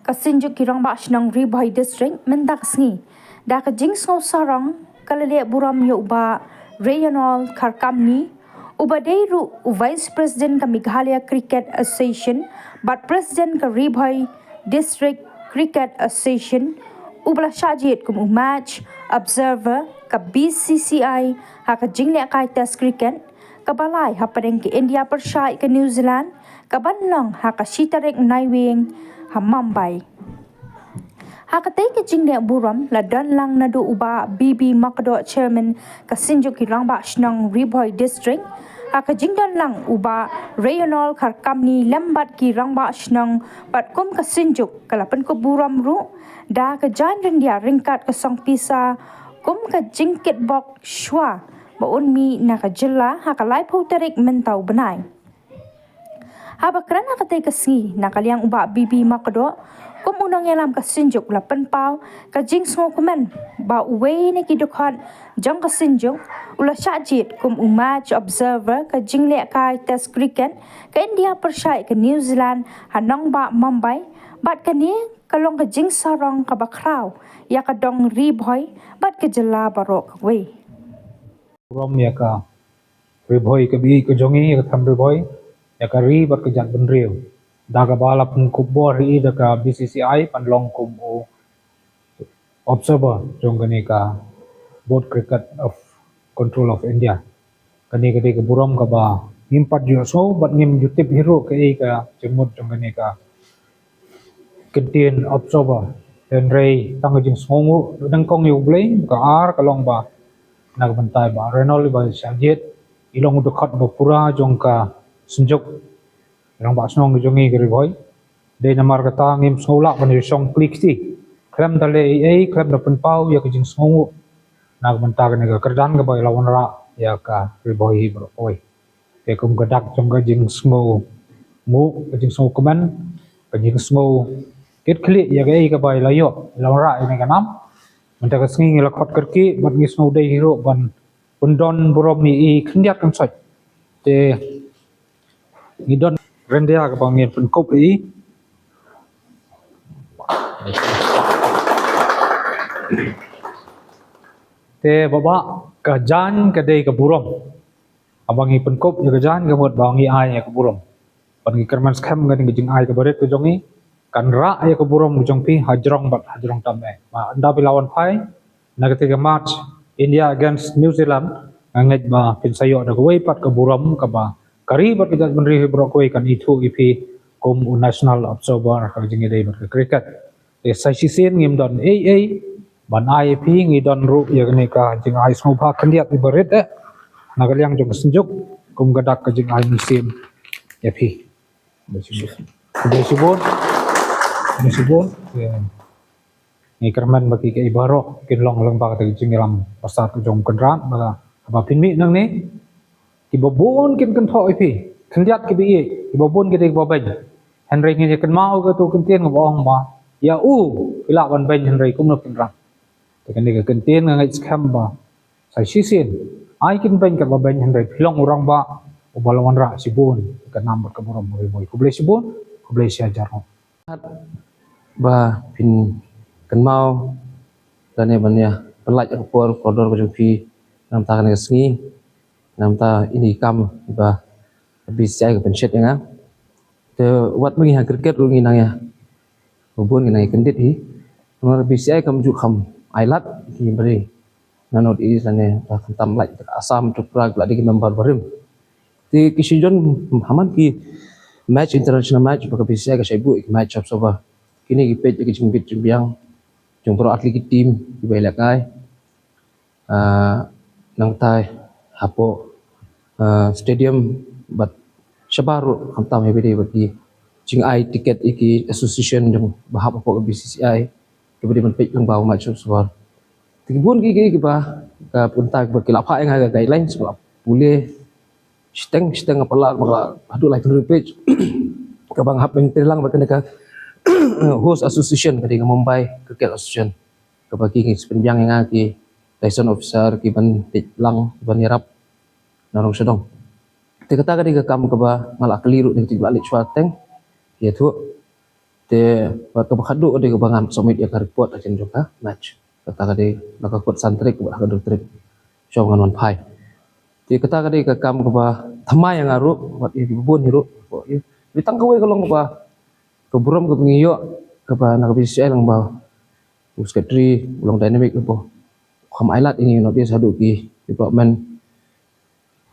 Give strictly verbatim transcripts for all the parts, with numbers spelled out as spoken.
Ka Synjuk ki Rangbah Shnong Ri Bhoi District mynta ka sngi da ka jingsngew sarong ka la leh burom ïa u Bah Raynold Kharkamni, uba dei ruh u Vice President ka Meghalaya Cricket Association bad President ka Ri Bhoi District Cricket Association, uba la shah jied kum u match observer ka B C C I ha ka jinglehkai Test Cricket kaba lai hapdeng ka India pyrshah ka New Zealand, kaban long ha ka shi tarik Naiwieng ha Mumbai. Ha katei ka jingleh burom la don lang naduh u Bah B B Makdoh, Chairman ka Synjuk ki Rangbah Shnong Ri Bhoi District, ha ka jingdon lang u Bah Raynold Kharkamni lem bad ki Rangbah Shnong, bad kum ka Synjuk ka la pynkup burom ruh da ka jaiñ ryndia ryngkat ka song pisa kum ka jingkitbok shuwa ba un mih na ka jylla ha ka laiphew tarik mynta u bnai. Haba kren ha katei ka sngi na ka liang u Bah B B Makdoh, kum u nongïalam ka Synjuk, u la pynpaw ka jingsngewkmen ba uwei na ki dkhot jong ka Synjuk u la shah jied kum u match observer ka jinglehkai Test Cricket ka India pyrshah ka New Zealand ha nongbah Mumbai, bad kane ka long ka jingsarong kaba khraw ïa ka dong Ri Bhoi bad ka jylla baroh kawei. Burom ïa ka Ri Bhoi, ka baieit ka jong ngi, ïa ka them Ri Bhoi, ïa ka ri bad ka jaitbynriew. Da kaba la pynkup bor hi da ka B C C I ban long kum u observer jong kane ka Board Cricket of Control of India. Kane ka dei ka burom kaba ngim pat ju sngew bad ngim ju tip hi ruh kaei ka jingmut jong kane ka kyntien observer. Hynrei tang ka jingsngewnguh nyngkong ïa U Blei. Ka ar ka long ba na ka bynta i Bah Raynold, i ba shah jied, i long u dkhot ba pura jong ka Synjuk Rangbah Shnong ka jong ngi ka Ri Bhoi. Dei namar kata ngim sngew lah ban ïashong plie kti khlem da leh ei ei, khlem da pynpaw ïa ka jingsngewnguh na ka bynta kane ka kyrdan kaba i la wanrah ïa ka Ri Bhoi hi baroh kawei. Te kum ka dak jong ka jingsngewnguh, ka jingsngewkmen, ka jingsngew kit khlieh ïa kaei kaba i la ïoh, i la wanrah ïa kane ka nam. Mynta ka sngi ngi la khot kyrkieh bad ngi sngew dei hi ruh ban pyndon burom ïa i khyndiat kynsoit. Te ngi don ryndia kaba ngin pynkup ïa i. Te baba, ka jaiñ ka dei ka burom. Haba ngi pynkup ïa ka jaiñ ka mut ba ngi ai ïa ka burom. Bad ngi kyrmen skhem ka dei ka jingai kaba rit ka jong ngi kan rah ïa ka burom ka jong phi hajrong bad hajrong tam eh. Ba ynda phi la wan phai na katei ka match India against New Zealand, nga ngeit ba phin sa ïoh da kawei pat ka burom kaba ka ri bad ka jaitbynriew hi baroh kawei kan ithuh ïa phi kum u national observer ha ka jingïadei bad ka cricket. Te sa shisien ngim don ei ei ban ai ïa phi, ngi don ruh ïa kane ka jingai sngewbha khyndiat iba rit eh na ka liang jong ka Synjuk kum ka dak ka jingai mynsiem ïa phi. Khublei shibun. Khublei shibun. Ngi kyrmen ba ki, ki baroh kin long lyngba kata ka jingïalam basat ka jong u Kynrad ba haba phin mih nangne kiba bun kin kynthoh ïa phi. Khyndiat kiba ïeit, kiba bun ki dei kiba beiñ. Hynrei ngin ïa kynmaw ïa kato ka kyntien kaba ong ba ïa u phi lah ban beiñ hynrei kumno phin rang. Te kane ka kyntien nga ngeit skhem ba sa shisien ai kin beiñ katba beiñ hynrei phi long u rangbah uba la wanrah shibun ka nam bad ka burom u Ri Bhoi. Khublei shibun, khublei shihajar nguh. Ba phin kynmaw lane ban ïa pynlait ïa ka por kordor ka jong phi na ka bynta kane ka sngi, na ka bynta ine i kam ba ka B C C I ka pynshet ïa nga. Te wat ma ngi ha cricket ruh ngi nang ïa bun ngi nang ïa kyndit hi. Namar B C C I kam ju kham ai lad ki ba dei na North East lane ba khamtam lait Assam, Tripura, ki la dei ki member barim. Te ki shu don ha man ki match, international match ba ka B C C I ka shait buh ki match observer. Kine ki peit ïa ki jingbit jingbiang jong baroh ar tylli ki team kiba ïalehkai. Ah, nangta hapoh, ah, stadium bad shabar ruh khamtam ïa ba dei bad ki jingai tiket ïa ki association jong ba hap hapoh ka B C C I kiba dei ban peit lyngba u match observer. Te ki bun ki, ki, kiba ka bynta kiba ki la phah ïa nga ka guidelines ba la pule shiteng shiteng, ka pala ba la haduh laiphew page. Kaba nga hap ban trei lang bad kane ka host association ka dei ka Mumbai Cricket Association, kaba ki, ki sa pynbiang ïa nga ki liaison officer, ki ban peit lang, ki ban ïarap na rong sha dong. Te kata ka dei ka kam kaba nga la kylli ruh da kito kiba la leit shuwa teng, ki ïathuh. Te bad kaba khadduh ka dei kaba ngan submit ïa ka report ha ka jong ka match. Kata ka dei na ka kot san tarik bad ha ka dei tarik shuwa ngan wan phai. Te kata ka dei ka kam kaba thymmai ïa nga ruh bad ïa kiba bun hi ruh. Ïa tang kawei ka long kaba ka burom kaba ngi ïoh kaba na ka B C C I lang ba u secretary u long dynamic kaba kham ailad ïa ngi North East haduh ki development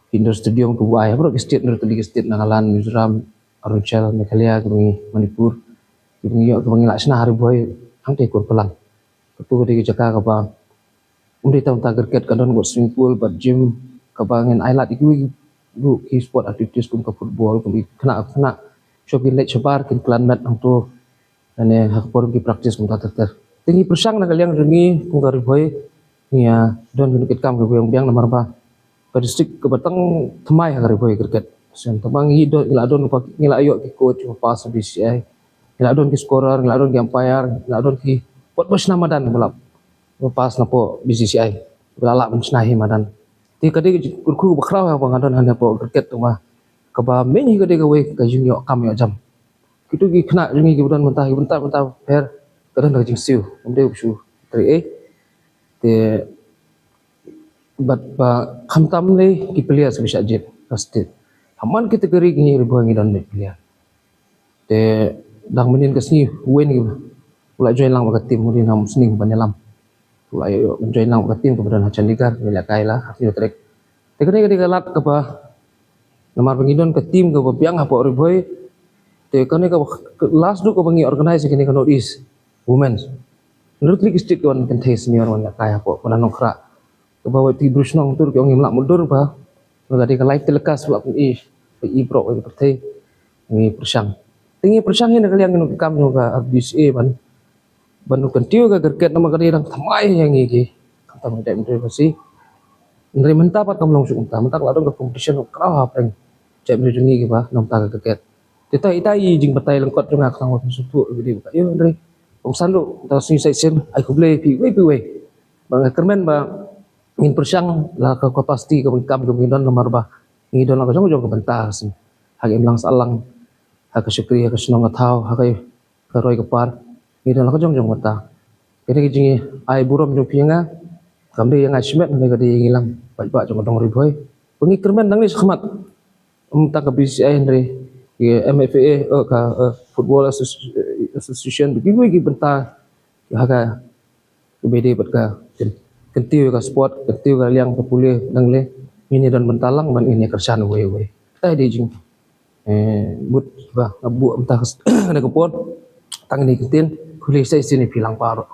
ki indoor stadium kiba ai ha baroh ki state, North East state, Nagaland, Mizoram, Arunachal, Meghalaya, kiba ngi Manipur, kiba ngi ïoh kiba ngi lah shna ha Ri Bhoi hangtei kur palang. Katu ka dei ka jaka kaba um dei tang ta cricket ka don got swimming pool bad gym kaba ngin ailad ïa kiwei ruh ki sport activities kum ka football kum ki khynnah khynnah shuwa kin leit shabar kin klan met hangto. Lane ha ka por ki practice kumta ter ter. Te ngi pyrshang na ka liang jong ngi kum ka Ri Bhoi ngi ïa don ki nongkitkam kiba biang biang namar ba ka district kaba tang thymmai ha ka Ri Bhoi cricket. Shen tang ba ngi don ngi la don ngi la ïoh ki coach ba pass B C C I. Ngi la don ki scorer, ngi la don ki umpire, ngi la don ki wat ba shna madan ba la ba pass na poh B C C I. Ba la lah ban shna hi madan. Te ka dei ka kyrkhu ba khraw ha ba nga don hangne poh cricket tang ba kaba main hi ka dei kawei ka jingïoh kam ïoh jam. Kitu ki khynnah jong ngi kiba don mynta ki bynta bynta pher ka don ka jingsiew. Ym dei u shu trei ei. Te bad ba khamtam lei ki player sa ba shah jied ka state. Ha man kita ka ri ngi Ri Bhoi ngi don lei player. Te dang mynnin ka sngi uwei ngi u la join lang bad ka team u dei na u sning ban ïalam. U la ïoh join lang bad ka team kaba don ha Chandigarh ngi la kai la ha ka trek. Te kane ka dei ka lad kaba namar ba ngi don ka team kaba biang hapoh Ri Bhoi. Te kane ka last du kaba ngi organize kane ka North East Women's. Ngi ruh tylli ki state ki wan kynthei senior wan ïa kai hapoh Pynban Nongkhrah. Kaba wei ti bru shnong tur ki ong ngim lah mutdur ba nga dei ka live telecast ba i ba i brok i pyrthei ngi pyrshang. Te ngi pyrshang hi na ka liang ngi nongkam jong ka R B C A ban ban u kyntiew ka cricket namar ka dei dang thymmai ïa ngi ki. Kata mynta mynta ba si. Hynrei mynta pat kam long shuh mynta mynta ka la don ka competition ka kraw hapdeng. Jait mynta jong ngi kiba nongta ka cricket. Te ta ita i jingbatai lyngkot jong nga ka tang wat shuh tu ba dei ba ka ïoh hynrei. Kum san ruh ta sngi sai sien ai khublei phi wei phi wei. Ba nga kyrmen ba ngin pyrshang la ka capacity ka bangkam ka bangdon namar ba ngi don la ka jong jong ka bynta ka sngi. Ha ka imlang sahlang ha ka shakri ha ka shnong ka thaw ha ka ka roi ka par. Ngi don la ka jong jong mynta. Kane ka jingai burom jong phi ïa nga kam dei ïa nga shimet, kane ka dei ïa ngi lang paidbah jong ka dong Ri Bhoi. Ba ngi kyrmen nangne shakhmat. Ym tang ka B C C I hynrei ïa M F A, eh, ka, eh, Football Associ-, eh, Association, ba kiwei ki bynta ha ka Kaba dei bad ka kyn-, kyntiew ka sport, kyntiew ka liang ka pule nangne. Ngin ïa don bynta lang ban ngin ïa kyrshan uwei uwei. Kata dei jing, eh, mut ba nga buh mynta ka s-, kane ka por. Tang kine ki ktien, khublei sa shisien ïa phi lang baroh.